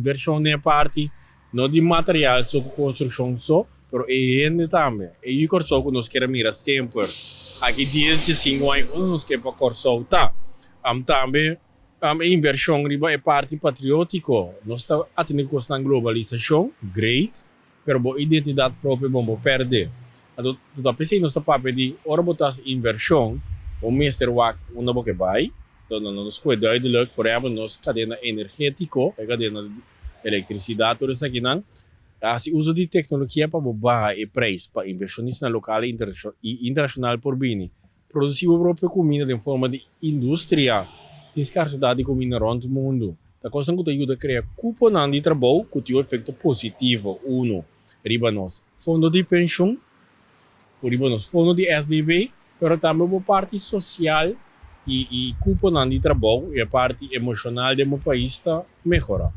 Invershon den e parti no di material so ku konstrukshon so, pero e hende tambe. E yu Kòrsou ku nos kier a mira semper. Aki 10, 15 aña unda nos ke pa Kòrsou ta. Tambe e invershon riba e parti patriótiko. Nos ta atendé ku kosnan globalisashon, great, pero bo identidat propio bo no pèrdè. Anto, ta p'esei nos ta papia di ora bo ta hasi invershon, bo mester wak unda bo ke bai. Anto, nos kohe duidelijk, por ehèmpel, nos kadena energétiko, e kadena di elektrisidat, tur esakinan, hasi uso di teknologia pa bo baha e preis pa invershonistanan lokal i internashonal por bini. Produsí bo propio kuminda den forma di industria. Tin skarsedat di kuminda rònt mundu. Ta kosnan ku ta yuda krea kuponan di trabou ku tin un efekto positivo, unu, riba nos fondo di penshun, riba nos fondo di SDB, pero tambe bo parti sosial i kuponan di trabou i e parti emoshonal den bo pais ta mehorá.